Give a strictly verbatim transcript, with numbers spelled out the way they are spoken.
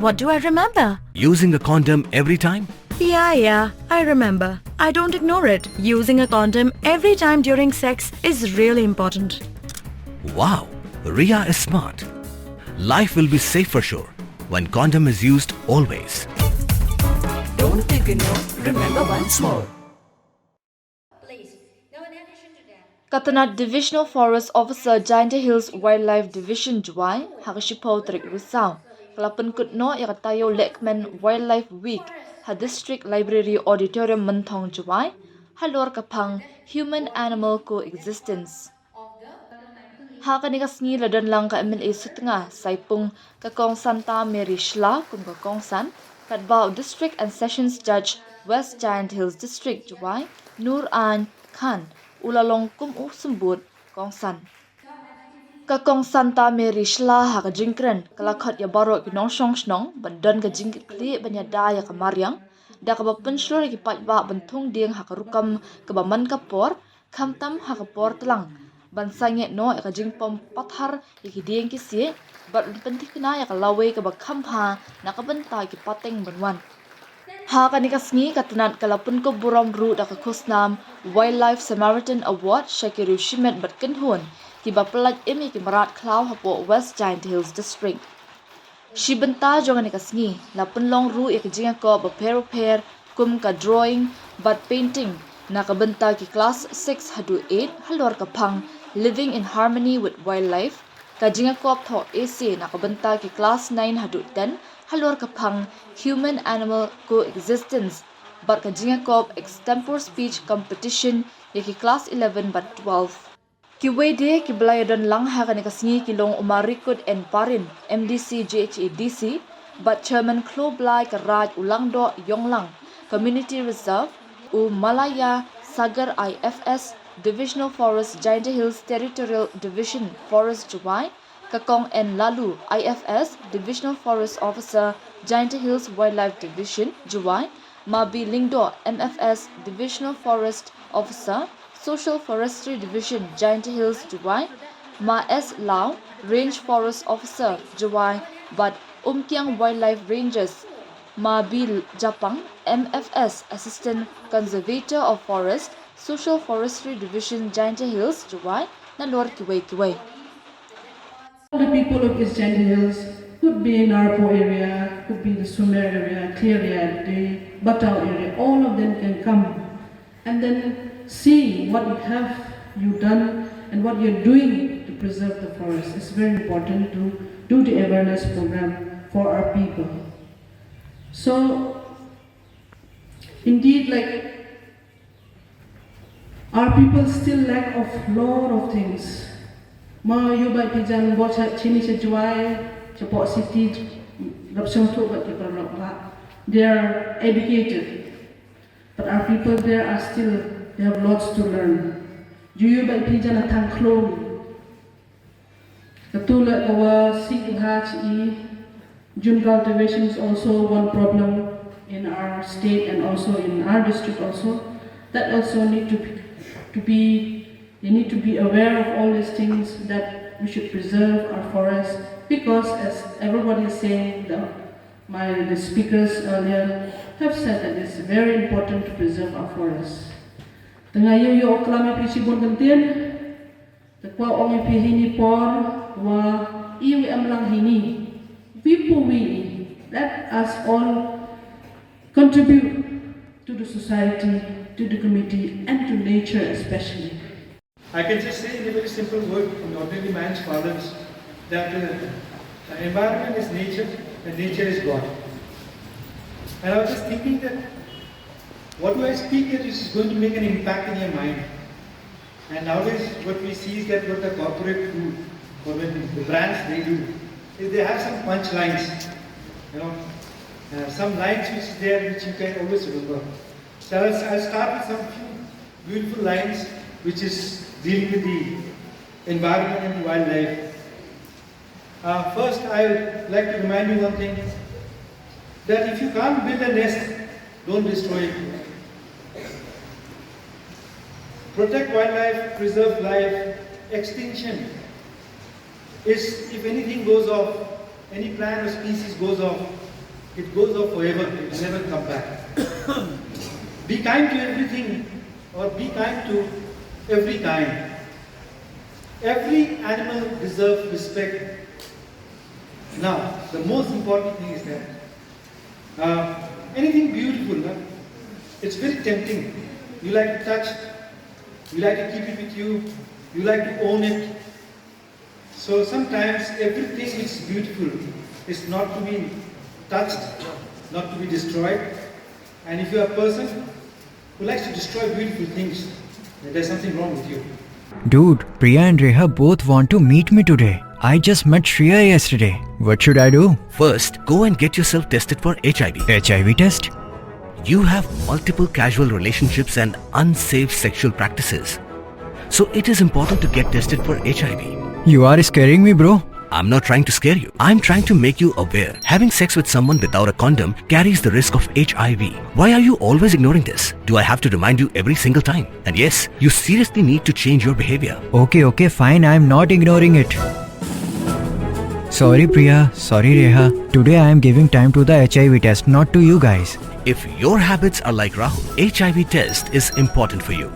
What do I remember? Using a condom every time? Yeah, yeah, I remember. I don't ignore it. Using a condom every time during sex is really important. Wow, Ria is smart. Life will be safe for sure when condom is used always. Don't ignore, remember once more. Ka tnat Divisional Forest Officer, Jaintia Hills Wildlife Division, Jowai, ha ka shiphew tarik Risaw, ka la pynkut noh ïa ka taïew lehkmen Wildlife Week ha District Library Auditorium, Mynthong, Jowai, halor ka phang Human Animal Coexistence. Ha kane ka sngi la don lang ka M L A Sutnga Saipung, ka Kong Santa Mary Shylla kum ka kongsan, katba u District and Sessions Judge, West Jaintia Hills District, Jowai, Nur Ain Khan, u la long kum u symbud kongsan. Ka Kong Santa Mary Shylla, ha ka jingkren, ka la khot ïa baroh ki nongshong shnong ban don ka jingkitkhlieh ban ïada ïa ka mariang, da kaba pynshlur ïa ki paidbah ban thung dieng ha ka rukom kaba man ka por, khamtam ha ka por tlang, ban sangeh noh ïa ka jingpom pathar ïa ki dieng ki siej, bad ban pynthikna ïa ka lawei kaba kham bha na ka bynta ki pateng ban wan. Ha kane ka sngi, ka tnat ka la pynkup burom ruh da ka khusnam Wildlife Samaritan Award sha ki riew shimet bad kynhun kiba pyllait im ïa ki mrad khlaw hapoh West Jaintia Hills District. Shi bynta jong kane ka sngi la pynlong ruh ïa ka jingïakop bapher bapher, kum ka drawing bad painting, na ka bynta ki klas six haduh eight halor ka phang Living in Harmony with Wildlife, ka jingïakop thoh essay na ka bynta ki klas nine haduh ten halor ka phang Human Animal Coexistence, bad ka jingïakop extempore speech competition ïa ki klas eleven bad twelve. Kiwei de kiba la ïadon lang ha kane ka sngi ki long u Marikut N Parin, M D C J H A D C, bad Chairman Khloo Blai Kyrraid u Langdoh Yonglang Community Reserve, u Malaya Sagar I F S, Divisional Forest, Jaintia Hills Territorial Division, Forest, Jowai, ka Kong N Laloo, I F S, Divisional Forest Officer, Jaintia Hills Wildlife Division, Jowai, Ma B Lyngdoh, M F S, Divisional Forest Officer, Social Forestry Division, Jaintia Hills, Jowai, Ma S Law, Range Forest Officer, Jowai, bad Umkiang Wildlife Rangers, Ma B Japang, M F S, Assistant Conservator of Forest, Social Forestry Division, Jaintia Hills, Jowai, nalor kiwei kiwei. All the people of East Jaintia Hills, could be in Narpo area, could be the Sumer area, Khliehriat, the Batau area, all of them can come and then see what you have you done and what you're doing to preserve the forest. It's very important to do the awareness program for our people. So, indeed, like, our people still lack of lot of things. Ma ïoh ba phi jan bor sha chini sha Jowai, shapoh city, rap shong thuh ba ki paralok ba. They are educated. But our people there are still, they have lots to learn. Ju ïoh ba phi jan a thang khlong. Katu la kawa sik ha chi. June cultivation is also one problem in our state and also in our district also. That also need to be, to be, you need to be aware of all these things, that we should preserve our forests, because as everybody is saying, the, my, the speakers earlier have said that it's very important to preserve our forests. Tang ïa u klam ïa phi shibun kyntien, te kwah ong ïa phi hini por, wa i wi em lang hini. Wi pu wi, let us all contribute to the society, to the community, and to nature especially. I can just say in a very simple word, in ordinary man's parlance, that uh, the environment is nature and nature is God. And I was just thinking that what do I speak that is going to make an impact in your mind? And nowadays, what we see is that what the corporate do, or when the brands they do, is they have some punchlines, you know, uh, some lines which is there which you can always remember. So I'll, I'll start with some few beautiful lines which is dealing with the environment and the wildlife. Uh, first, I would like to remind you one thing, that if you can't build a nest, don't destroy it. Protect wildlife, preserve life. Extinction is, if anything goes off, any plant or species goes off, It goes off forever, it will never come back. Be kind to everything, or be kind to every kind. Every animal deserves respect. Now, the most important thing is that uh, anything beautiful, no? It's very tempting. You like to touch, you like to keep it with you, you like to own it. So sometimes everything which is beautiful is not to be touched, not to be destroyed. And if you are a person who likes to destroy beautiful things, then there's something wrong with you. Dude, Priya and Reha both want to meet me today. I just met Shreya yesterday. What should I do? First, go and get yourself tested for H I V. H I V test? You have multiple casual relationships and unsafe sexual practices. So it is important to get tested for H I V. You are scaring me, bro. I'm not trying to scare you. I'm trying to make you aware. Having sex with someone without a condom carries the risk of H I V. Why are you always ignoring this? Do I have to remind you every single time? And yes, you seriously need to change your behavior. Okay, okay, fine. I'm not ignoring it. Sorry, Priya. Sorry, Reha. Today I am giving time to the H I V test, not to you guys. If your habits are like Rahul, H I V test is important for you.